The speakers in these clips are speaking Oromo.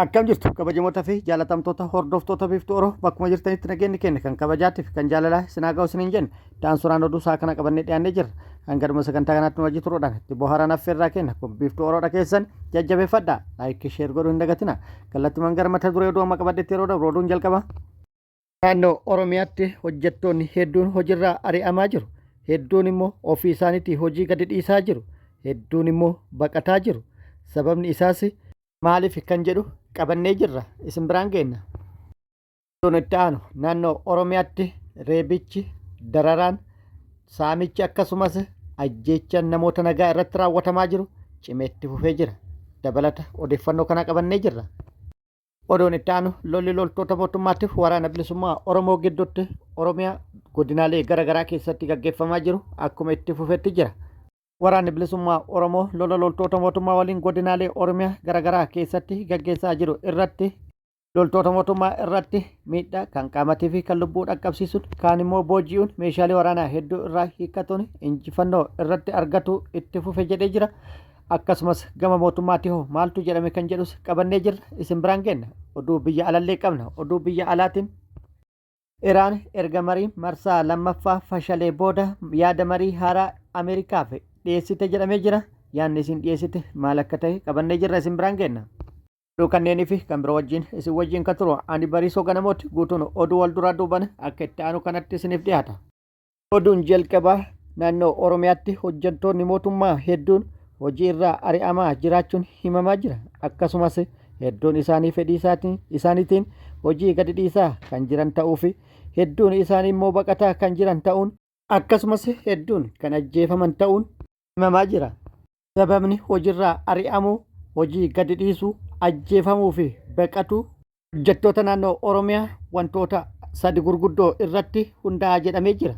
Akkam jirtu kabajamoota fi jaalatamtoota hordoftoota Biiftuu Oro bakkuma jirtanitti nageenyi keenya kan kabajaatti fi kan jaalalaa isin haa ga'u isiniin jenna. Daansonaan oduu isaa kana qabannee dhiyaannee jirra. Hanga dhuma sagantaa kanaatti nu wajji turuudhaan itti bohaaraan affeerraa keenya kun Biiftuu Oroodha keessan jajjabeeffadha. Laayikii sheer godhuu hin dagatina. Kallattimaan gara mata duree oduu amma qabadhetti yeroo dabru oduun jalqaba. Naannoo Oromiyaatti hojjettoonni hedduun hojiirraa ari'amaa jiru. Hedduun immoo ofii isaaniitii hojii gadi dhiisaa jiru. Hedduun immoo baqataa jiru. Sababni isaas maaliif kan jedhu qabannee jirra. Isin biraan geenna. Oduun itti aanu naannoo Oromiyaatti reebichi, dararaan, saamichi akkasumas ajjeechaan namoota nagaa irratti raawwatamaa jiru cimee itti fufee jira. Dabalata odeeffannoo kana qabannee jirra. Oduun itti aanu lolli loltoota mootummaatiif waraana bilisummaa Oromoo gidduutti Oromiyaa godinaalee gara garaa keessatti gaggeeffamaa jiru akkuma itti fufetti jira. Waraanni bilisummaa Oromoo lola loltoota mootummaa waliin godinaalee Oromiyaa gara garaa keessatti gaggeessaa jiru irratti loltoota mootummaa irratti miidhaa kan qaamatii fi kan lubbuu dhaqqabsiisuun kaan immoo booji'uun meeshaalee waraanaa hedduu irraa hiikkatuun injifannoo irratti argatu itti fufe jedhee jira. Akkasumas gama mootummaatii hoo maaltu jedhame kan jedhus qabannee jirra isin biraan geenna. Oduu biyya alallee qabna. Oduu biyya alaatiin Iraan erga marii marsaa lammaffaa fashalee booda yaada marii haaraa Ameerikaaf dhiyeessite jedhamee jira. Yaadni isin dhiyeessite maal akka ta'e qabannee jirra isin biraan geenna. Oduu kanneenii fi kan biroo wajjin isin wajjin kan turu ani Bariisoo Ganamooti guutuun oduu wal duraa duuban akka itti aanu kanatti isiniif dhiyaata. Oduun jalqabaa naannoo Oromiyaatti hojjettoonni mootummaa hedduun hojii irraa ari'amaa jiraachuun himamaa jira. Akkasumas hedduun isaanii fedhii isaaniitiin hojii gadi dhiisaa kan jiran ta'uu fi hedduun isaanii immoo baqataa kan jiran ta'uun akkasumas hedduun kan ajjeefaman ta'uun himamaa jira. Sababni hojiirraa ari'amuu, hojii gadi dhiisuu, ajjeefamuu fi baqatuu hojjettoota naannoo Oromiyaa wantoota sadi gurguddoo irratti hundaa'a jedhamee jira.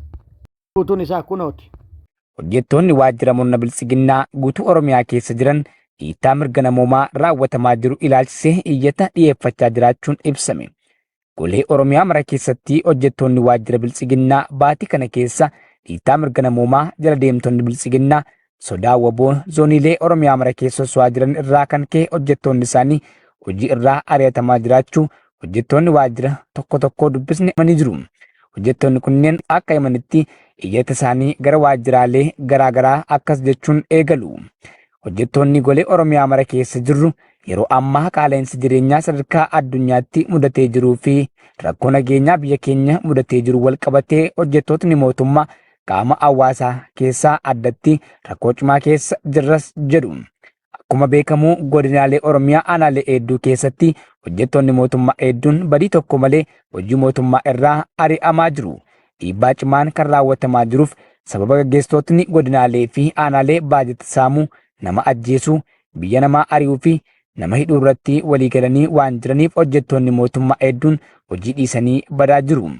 Guutuun isaa kunooti. Hojjettoonni waajjira murna biltsiginnaa guutuu Oromiyaa keessa jiran dhiittaa mirga namoomaa raawwatamaa jiru ilaalchisee iyyata dhiyeeffachaa jiraachuun ibsame. Golee Oromiyaa mara keessatti hojjettoonni waajjira biltsiginnaa baatii kana keessa dhiittaa mirga namoomaa jala deemtonni biltsiginnaa Sodaa wbo zooniilee Oromiyaa mara keessa sosso'aa jiran irraa kan ka'e hojjettoonni isaanii hojii irraa ari'atamaa jiraachuu hojjettoonni waajjira tokko tokkoo dubbisne himanii jiru. Hojjettoonni kunneen akka himanitti iyyata isaanii gara waajjiraalee garaa garaa akkas jechuun eegalu. Hojjettoonni golee Oromiyaa mara keessa jirru yeroo ammaa qaala'insi jireenyaa sadarkaa addunyaatti mudatee jiruu fi rakkoo nageenyaa biyya keenya mudatee jiru wal qabatee hojjettootni mootummaa qaama hawaasaa keessaa addatti rakkoo cimaa keessa jirras jedhu. Akkuma beekamu godinaalee Oromiyaa aanaalee hedduu keessatti hojjettoonni mootummaa hedduun badii tokko malee hojii mootummaa irraa ari'amaa jiru. Dhiibbaa cimaan kan raawwatamaa jiruuf sababa gaggeessitootni godinaalee fi aanaalee baajata saamuu, nama ajjeesuu, biyya namaa ari'uu fi nama hidhuu irratti walii galanii waan jiraniif hojjettoonni mootummaa hedduun hojii dhiisanii badaa jiru.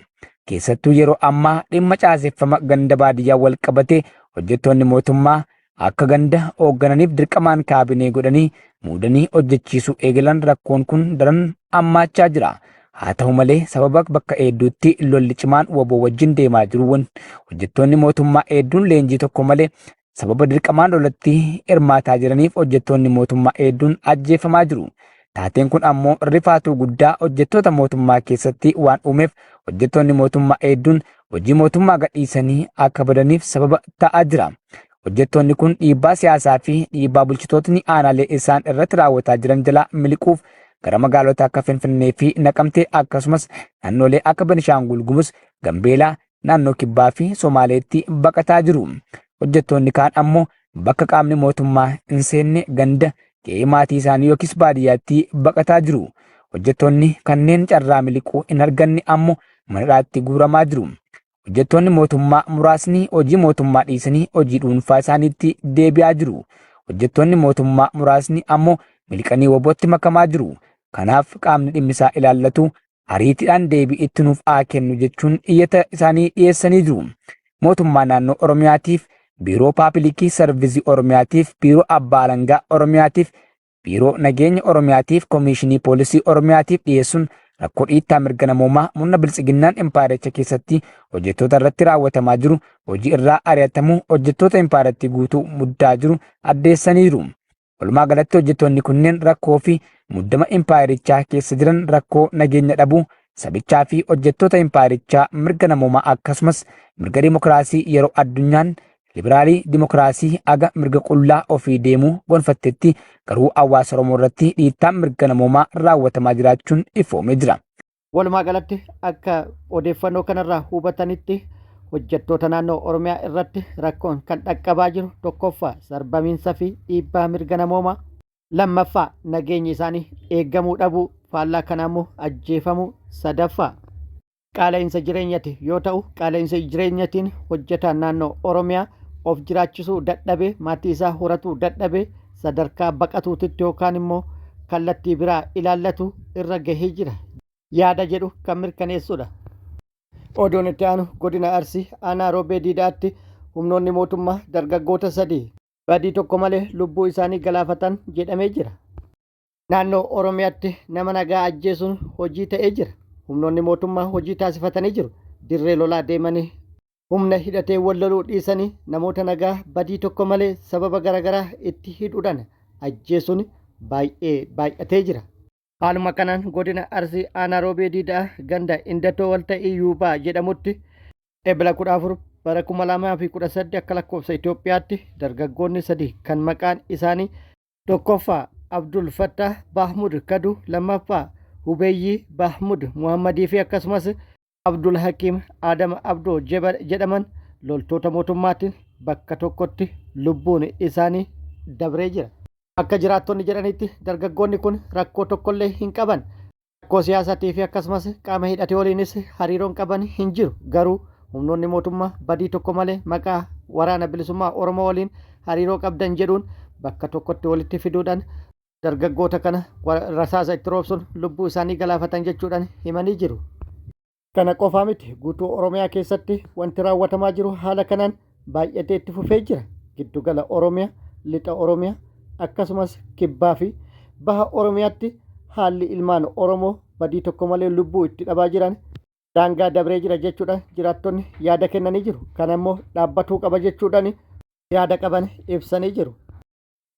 Keessattuu yeroo ammaa dhimma caaseffama ganda baadiyyaa wal qabatee hojjettoonni mootummaa akka ganda hooggananiif dirqamaan kaabinee godhanii muudanii hojjechiisuu eegalan rakkoon kun daran hammaachaa jira. Haa ta'u malee sababa bakka hedduutti lolli cimaan wbo wajjin deemaa jiruun hojjettoonni mootummaa hedduun leenjii tokko malee Sababa dirqamaan lolatti hirmaataa jiraniif hojjettoonni mootummaa hedduun ajjeefamaa jiru. Taateen kun ammoo rifaatuu guddaa hojjettoota mootummaa keessatti waan uumeef hojjettoonni mootummaa hedduun hojii mootummaa gadhiisanii akka badaniif sababa ta'aa jira. Hojjettoonni kun dhiibbaa siyaasaa fi dhiibbaa bulchitootni aanaalee isaan irratti raawwataa jiran jalaa miliquuf gara magaalota akka Finfinnee fi Naqamtee akkasumas naannolee akka Benishaangul Gumuz, Gambeelaa, naannoo Kibbaa fi Somaaleetti baqataa jiru. Hojjettoonni kaan ammoo bakka qaamni mootummaa hin seenne ganda, qe'ee maatii isaanii yookiis baadiyyaatti baqataa jiru. Hojjettoonni kanneen carraa miliquu hin arganne ammoo mana hidhaatti guuramaa jiru. Hojjettoonni mootummaa muraasni hojii mootummaa dhiisanii hojii dhuunfaa isaaniitti deebi'aa jiru. Hojjettoonni mootummaa muraasni ammoo miliqanii WBOtti makamaa jiru. Kanaaf qaamni dhimmisaa ilaallatu ariitiidhaan deebii itti nuuf haa kennu jechuun iyyata isaanii dhiyeessanii jiru. Mootummaa naannoo Oromiyaatiif, Biiroo Paabilikii Sarvisii Oromiyaatiif, Biiroo Abbaa Alangaa Oromiyaatiif, Biiroo Nageenya Oromiyaatiif, Komiishinii Poolisii Oromiyaatiif dhiyeessuun rakkoo dhiittaa mirga namoomaa murna biltsiginnaan impaayericha keessatti hojjettoota irratti raawwatamaa jiru hojii irraa ari'atamuu hojjettoota impaayerattii guutuu muddaa jiru addeessaniiru. Walumaa galatti hojjettoonni kunneen rakkoo fi muddama impaayerichaa keessa jiran rakkoo nageenya dhabuu sabichaa fi hojjettoota impaayerichaa mirga namoomaa akkasumas mirga dimokiraasii yeroo addunyaan libiraalii dimokiraasii aga mirga qullaa ofii deemuu gonfattetti garuu hawaasa Oromoo irratti dhiittaan mirga namoomaa raawwatamaa jiraachuun ifoomee jira. Walumaa galatti akka odeeffannoo kanarraa hubatanitti hojjettoota naannoo Oromiyaa irratti rakkoon kan dhaqqabaa jiru tokkoffaa sarbamiinsa fi dhiibbaa mirga namoomaa, lammaffaa nageenyi isaanii eegamuu dhabuu, faallaa kanaa immoo ajjeefamuu, sadaffaa qaala'insa jireenyati yoo ta'u qaala'insa jireenyatiin hojjetaan naannoo Oromiyaa of jiraachisuu dadhabee maatii isaa horatuu dadhabee sadarkaa baqatuutitti yookaan immoo kallattii biraa ilaallatu irra gahee jira yaada jedhu kan mirkaneessudha. Oduun itti aanu godina Arsii aanaa Roobee Diidaatti humnoonni mootummaa dargaggoota sadii badii tokko malee lubbuu isaanii galaafatan jedhamee jira. Naannoo Oromiyaatti nama nagaa ajjeesuun hojii ta'ee jira. Humnoonni mootummaa hojii taasifatanii jiru. Dirree lolaa deemanii Humna hidhatee wal loluu dhiisanii namoota nagaa badii tokko malee sababa garaagaraa itti hidhuudhaan ajjeesuun baay'ee baay'atee jira. Haaluma kanaan godina Arsii aanaa Roobee Diidaa ganda Indatoo Walta'ii Yuubaa jedhamutti Ebla 14 bara 2018 akka lakkoofsa Itoophiyaatti dargaggoonni sadii kan maqaan isaanii tokkoffaa Abdul Fattah Bahmud Kadu, lammaffaa Hubeeyyii Bahmud Muhammadii fi akkasumas Abdul Hakiim Adam Abdoo jedhaman loltoota mootummaatiin bakka tokkotti lubbuun isaanii dabree jira. Akka jiraattonni jedhanitti dargaggoonni kun rakkoo tokkollee hin qaban. Rakkoo siyaasaatii fi akkasumas qaama hidhate waliinis hariiroon qaban hin jiru. Garuu humnoonni mootummaa badii tokko malee maqaa waraana bilisummaa Oromoo waliin hariiroo qabdan jedhuun bakka tokkotti walitti fiduudhaan dargaggoota kana rasaasa itti roobsuun lubbuu isaanii galaafatan jechuudhaan himanii jiru. Kana qofaa miti guutuu Oromiyaa keessatti wanti raawwatamaa jiru haala kanaan baay'atee itti fufee jira. Giddugala Oromiyaa, Lixa Oromiyaa akkasumas Kibbaa fi Baha Oromiyaatti haalli ilmaan Oromoo badii tokko malee lubbuu itti dhabaa jiran daangaa dabree jira jechuudhaan jiraattonni yaada kennanii jiru. Kana immoo dhaabbatuu qaba jechuudhaan yaada qaban ibsanii jiru.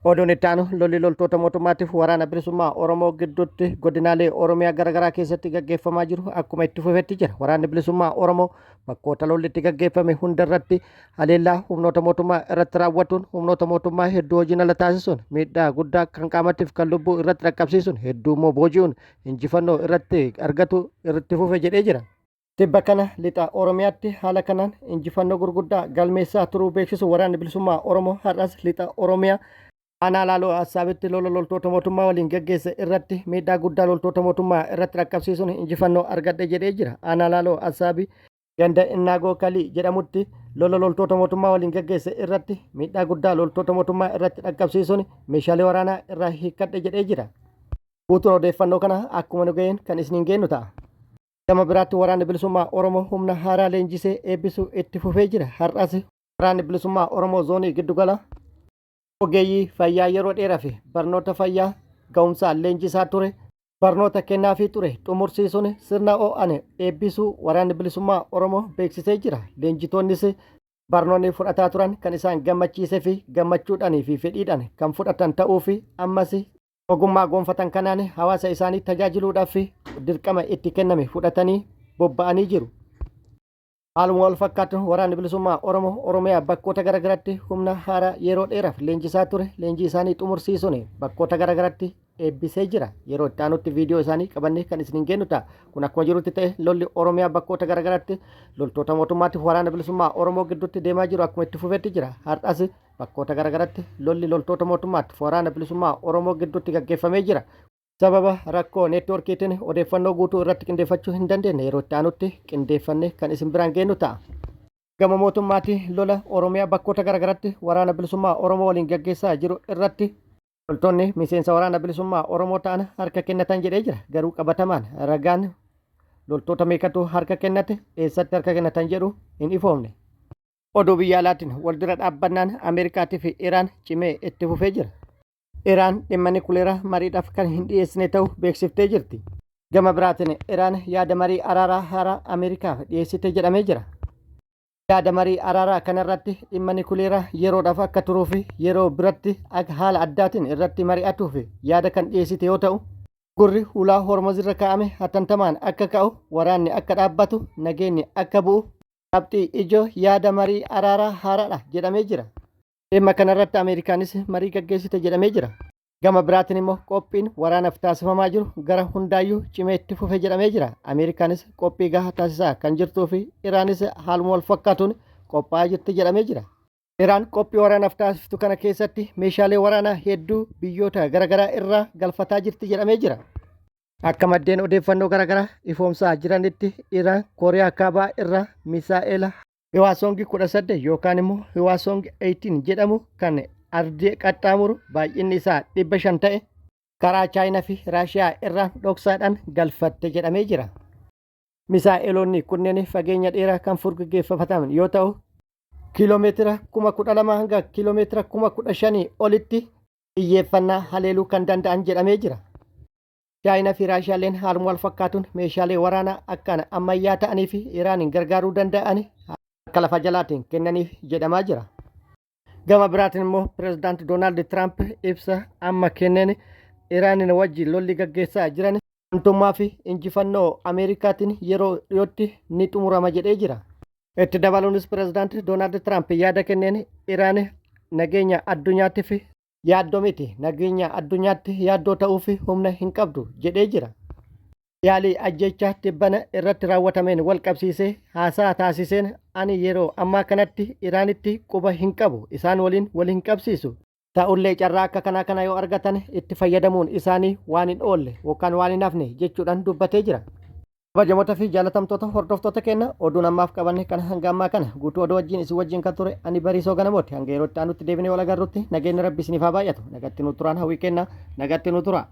Oduun itti aanu lolli loltoota mootummaatiif waraana bilisummaa Oromoo gidduutti godinaalee Oromiyaa garaagaraa keessatti gaggeeffamaa jiru akkuma itti fufetti jira. Waraanni bilisummaa Oromoo bakkoota lolli itti gaggeeffame hundarratti haleellaa humnoota mootummaa irratti raawwatuun humnoota mootummaa hedduu hojiin ala taasisuun miidhaa guddaa kan qaamatiif kan lubbuu irratti dhaqqabsiisuun hedduu immoo booji'uun injifannoo irratti argatu irratti fufe jedhee jira. Tibba kana lixa Oromiyaatti haala kanaan injifannoo gurguddaa galmeessaa turuu beeksisu waraanni bilisummaa Oromoo har'as lixa Oromiyaa aanaa Laaloo Assaabitti lola loltoota mootummaa waliin gaggeesse irratti miidhaa guddaa loltoota mootummaa irratti dhaqqabsiisuun injifannoo argadhe jedhee jira. Aanaa Laaloo Assaabii ganda Innaagoo Kalii jedhamutti lola loltoota mootummaa waliin gaggeesse irratti miidhaa guddaa loltoota mootummaa irratti dhaqqabsiisuun meeshaalee waraanaa irraa hiikkadhe jedhee jira. Guutuun odeeffannoo kana akkuma nu ga'een kan isiniin geennu ta'a. Gama biraatti waraanni bilisummaa Oromoo humna haaraa leenjisee eebbisuu itti fufee jira. Har'as waraanni bilisummaa Oromoo zoonii giddugala ogeeyyii fayyaa yeroo dheeraa fi barnoota fayyaa ga'umsaan leenjisaa ture barnoota kennaafii ture xumursiisuun sirna ho'aan eebbisuu waraanni bilisummaa Oromoo beeksisee jira. Leenjitoonnis barnoonni fudhataa turan kan isaan gammachiisee fi gammachuudhaan fi fedhiidhaan kan fudhatan ta'uu fi ammas Ogummaa gonfatan kanaan hawaasa isaanii tajaajiluudhaaf dirqama itti kenname fudhatanii bobba'anii jiru. Haaluma wal fakkaatuun waraanni bilisummaa Oromoo Oromiyaa bakkoota garaagaraatti humna haaraa yeroo dheeraaf leenjisaa ture leenjii isaanii xumursiisuun bakkoota garaagaraatti eebbisee jira. Yeroo itti aanutti viidiyoo isaanii qabannee kan isiniin geennu ta'a. Kun akkuma jirutti ta'e lolli Oromiyaa bakkoota garaagaraatti loltoota mootummaatiif waraana bilisummaa Oromoo gidduutti deemaa jiru akkuma itti fufetti jira. Har'as Bakkoota garagaratti lolli loltoota mootummaatti fi waraana bilisummaa Oromoo gidduutti gaggeeffamee jira. Sababa rakkoo neetwoorkiitiin odeeffannoo guutuu irratti qindeeffachuu hin dandeenye yeroo itti aanutti qindeeffannee kan isin biraan geenyu ta'a. Gama mootummaati lola Oromiyaa bakkoota garagaratti waraana bilisummaa Oromoo waliin gaggeessaa jiru irratti loltoonni miseensa waraana bilisummaa Oromoo ta'an harka kennatan jedhee jira. Garuu qabatamaan ragaan loltoota meeqatu harka kennate eessatti harka kennatan jedhu hin ifoomne. Oduu biyya alaatiin waldura dhaabbannaan Ameerikaatii fi Iraan cimee itti fufee jira. Iraan dhimma nikuleeraa mariidhaaf kan hin dhiyeessine ta'uu beeksiftee jirti. Gama biraatiin Iraan yaada marii araaraa haaraa Ameerikaaf dhiyeessite jedhamee jira. Yaada marii araaraa kanarratti dhimma nikuleeraa yeroodhaaf akka turuu fi yeroo biratti akka haala addaatiin irratti mari'atuuf yaada kan dhiyeessite yoo ta'u, gurri hulaa Hormuz irra kaa'ame hatantamaan akka ka'u, waraanni akka dhaabbatu, nageenyi akka bu'u qabxii ijoo yaada marii araaraa haaraadha jedhamee jira. Dhimma kanarratti Ameerikaanis marii gaggeessite jedhamee jira. Gama biraatiin immoo qophiin waraanaaf taasifamaa jiru gara hundaayyuu cimee itti fufe jedhamee jira. Ameerikaanis qophii gahaa taasisaa kan jirtuu fi Iraanis haaluma wal fakkaatuun qophaa'aa jirti jedhamee jira. Iraan qophii waraanaaf taasiftu kana keessatti meeshaalee waraanaa hedduu biyyoota garaagaraa irraa galfataa jirti jedhamee jira. Akka maddeen odeeffannoo garaagaraa ifoomsaa jiranitti Iraan Kooriyaa Kaabaa irraa misaa'ela Hiwaasong 18 yookaan immoo Hiwaasong 18 jedhamu kan ardii qaxxaamuru baay'inni isaa 500 ta'e karaa Chaayinaa fi Raashiyaa irraa dhoksaadhaan galfatte jedhamee jira. Misaa'eloonni kunneen fageenya dheeraa kan furguggeeffataman yoo ta'u, kiiloomeetira 12,000 hanga kiiloomeetira 15,000 olitti xiyyeeffannaa haleeluu kan danda'an jedhamee jira. Chaayinaa fi Raashiyaaleen haaluma wal fakkaatuun meeshaalee waraanaa akkaan ammayyaa ta'anii fi Iraaniin gargaaruu danda'an harka lafa jalaatiin kennaniif jedhamaa jira. Gama biraatiin immoo Pireezidaanti Doonaald Tiraamp ibsa amma kenneen Iraaniin wajjin lolli gaggeessaa jiran aantummaa fi injifannoo Ameerikaatiin yeroo dhiyootti ni xumurama jedhee jira. Itti dabaluunis Pireezidaanti Doonaald Tiraamp yaada kenneen Iraan nageenya addunyaatiif yaaddoo miti, nageenya addunyaatti yaaddoo ta'uuf humna hin qabdu jedhee jira. Yaalii ajjeechaa tibbana irratti raawwatameen wal qabsiisee haasaa taasiseen ani yeroo ammaa kanatti Iraanitti quba hin qabu, isaan waliin wal hin qabsiisu. Ta'ullee carraa akka kanaa kana yoo argatan itti fayyadamuun isaanii waan hin oolle yookaan waan hin hafne jechuudhaan dubbatee jira. Kabajamoota fi jaalatamtoota hordoftoota keenya, oduun ammaaf qabanne kan hanga ammaa kana. Guutuu oduu wajjin isin wajjin kan ture ani Bariisoo Ganamooti. Hanga yeroo itti aanutti deebinee wal agarrutti nageenyi Rabbi isiniif haa baay'atu. Nagatti nu turaan hawwii kenna. Nagatti nu tura.